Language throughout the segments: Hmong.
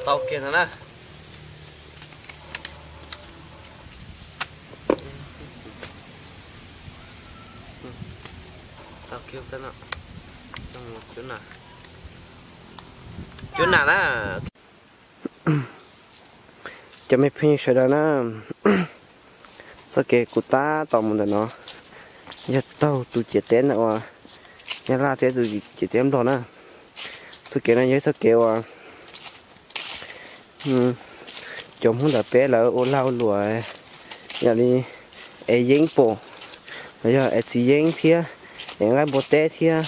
Tau kiag ntawd na. Tau kiag ntawd no. Cuab nas, cuab nas na. Cov me phooj ywg sawv daws na, txoj kev kuv tab tom mus ntawm no yog taug tus ciam teb ntawm uas Nyab Laj thiab tus ciam teb Nplog na. Txoj kev no yog ib txoj kev uas cov Hmoob ntawm peb lawv ua lag ua luam yam li ev yeeb pom, los yog ev txiv yeeb thiab ev nqaij npua teb thiab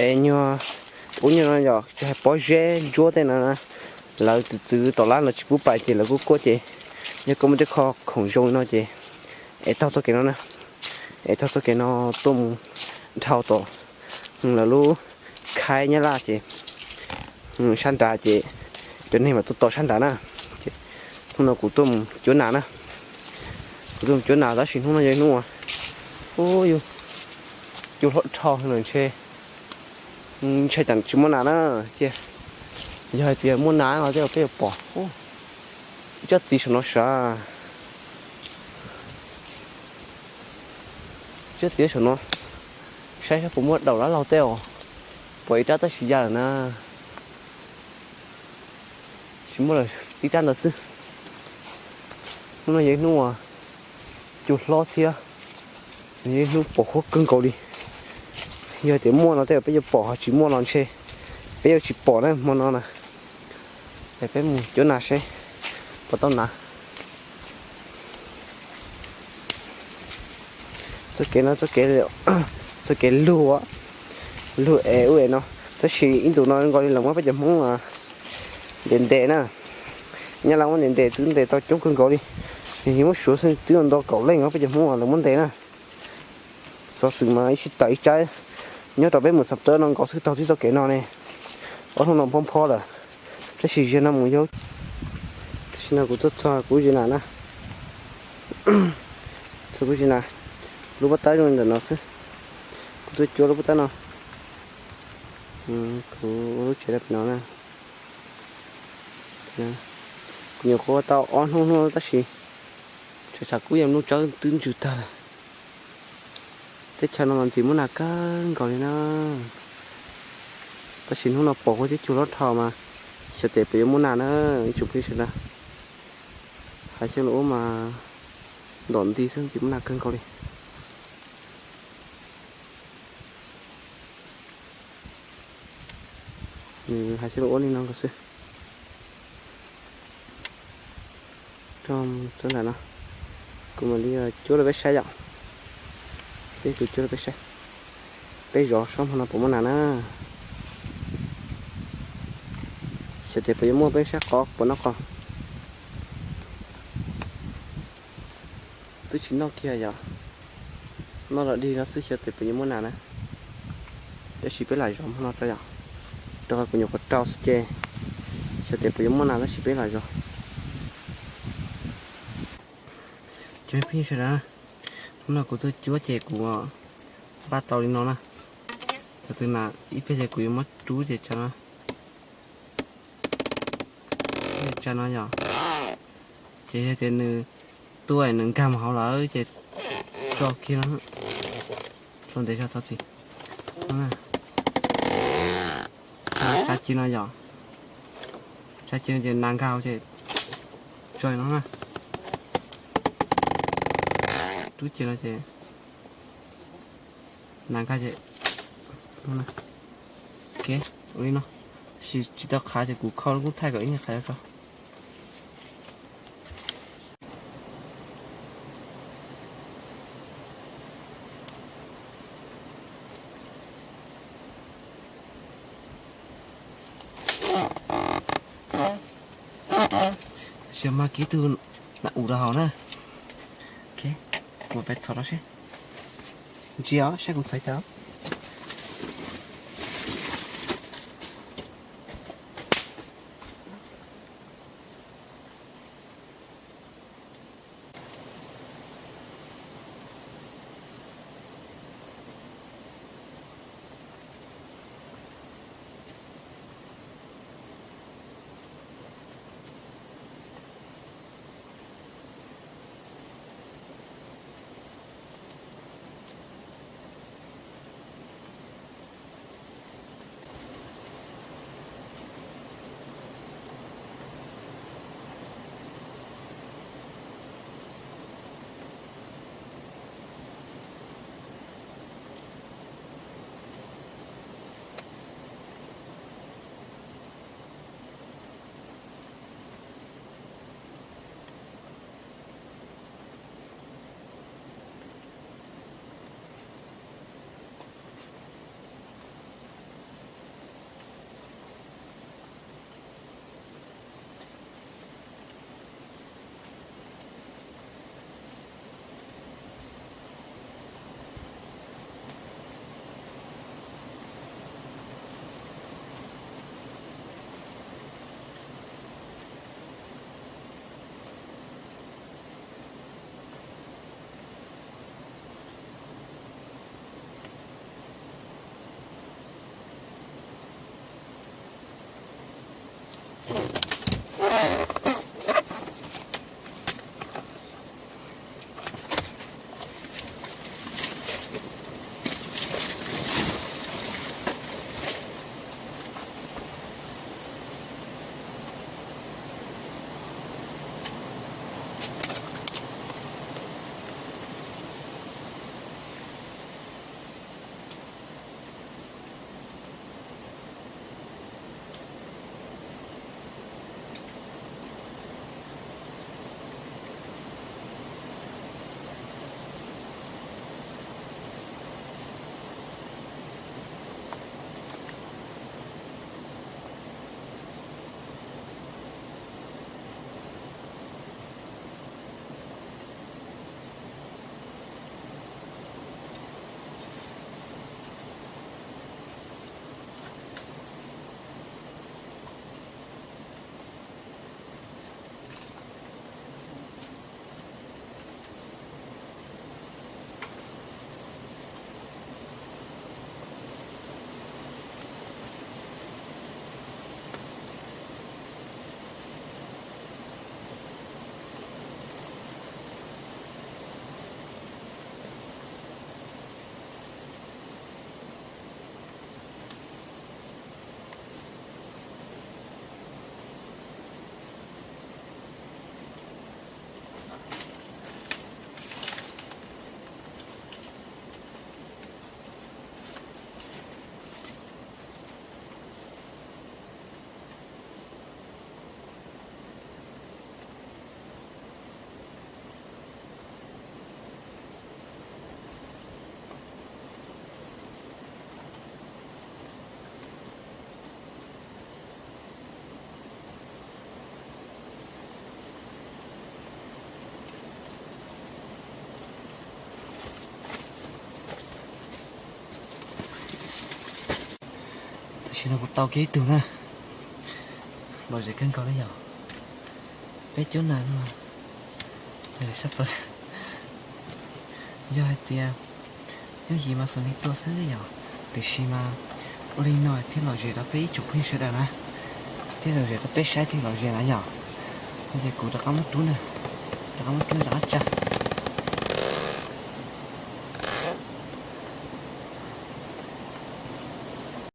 ev nyuag ub nyuag no yom, tsis hais pob zeb ntsuab tej no na. Lawv txwv txwv tom lab los tsis pub pais ces lawv kuj kuaj ces yog koj muaj tej qho khoom zoo li no ces ev taug txoj kev no na, ev taug txoj kev no tuaj mus dhau tom lawv lub khaib Nyab Laj ces sab nrad ces cov neeg mam tuaj tos sab nrad na. Hnub no kuv tuaj mus cuab nas na, kuv tuaj mus cuab nas tab sis hnub no yog hnub uas, u, yus, yus hlob dhau lawm ntshe, ntshe cas tsis muaj nas na. Cia, yog hais tias muaj nas no tej peb yuav pom. Ib tsob txiv saum no sav, tsob txiv saum no, saib saib puas muaj daus lab laug tej os. Pom ib rab tab sis ya lawm na, tsis muaj lawm tib rab ntawd xwb. Hnub no yog ib hnub uas cua hlob thiab yog ib hnub pom huab kawg nkaus li. Yog tias muaj no tej peb yuav pom, ho tsis muaj no ntshe peb yuav tsis pom na hmo no na. Es peb mus cuab nas seb puas tau nas. Txoj kev no, txoj kev lug, lug es ub es no, tab sis ib ntus no nkaus li lawv muab peb cov Hmoob ntes ntes na. Nyab Laj muab ntes ntes twb ntes tau coob kawg nkaus li, yog muab suav xwb twb nto kaum leej os peb cov Hmoob lawv muab ntes na. Xov xwm mas ib sij tawm ib tsab, nyob rau peb mus Xam Tawb no nkaus xwb taug tib txoj kev no ne. Ob hnub no phob phob lawm, tab sis ziag no mus yau. Tam sim no kuv tuaj txog kuv zes nas na, txog kuv zes nas, lub pob tawb zoo ntawm no xwb. Kuv tuaj cuab lub pob tawb no, kuv lub tsev dab pem no na. Kuv nyuam qhuav ua tau ob hnub hnub tab sis tshav tshav kub yam nplooj tsawb twb ntsws tag lawm. Teb chaws no mas ntxim muaj nas kawg nkaus li na. Tab sis hnub no pom huab cub cua hlob dhau mas xyov tes puas yuav muaj nas na. Ib tsoom phooj ywg sawv daws, hav xyoob lus ub mas ntom nti xwb ntxim muaj nas kawg nkaus li. Nws hav xyoob lus ub li no nkaus xwb. Rau txog ntawm no, kuv mam li cuab rau peb saib yom. Peb kuv cuab rau peb saib, peb zov saib hmo no puas muaj nas na. Xyov tes puas yuav muaj, peb saib qov puas noj qos. Twb tsis noj kiag yom, noj los dig no xwb xyov tes puas yuav muaj nas na. Tab sis peb lam zov hmo no tso yom, rau qhov kuv nyuam qhuav rau xwb ces xyov tes puas yuav muaj nas tab sis peb lam zov. Cov phooj ywg sawv daws, hnub no kuv tuaj cuab ces kuv npaj tau li no na. Thaum twg nas ib pliag ces kuv yuav muab rub ces tso no, tso no yom. Ces yog tias nws tuaj nws nkag mus hauv lawm ces tso kiag no, tso ntev zog txhob txi. Tsa ci no yom, tsa ci no ces nas nkag hauv ces tso no na. Rub ci no ces nas nkag ces, ok, ua li no. Tab sis tsis tau qhav ces kuv kho lub koob thaij kom ib niag qhav tso. Tab sis mas kib tug nas ub rau hauv na. Ok, kuv peb txhom no seb. Ntsia os, saib kuv txhais tau. Kuv tau kiag ib tug na. Lom zem kawg nkaus li yom. Peb cuab nas no, yog hais tias nyob yim mas xav li tuaj xwb yom, tiam sis mas ua li no thiaj lom zem rau peb ib tsoom phooj ywg sawv daws na, thiaj lom zem rau peb saib thiaj lom zem na yom. Ces kuv rov qab muab rub na, rov qab muab rub rov qab tsa.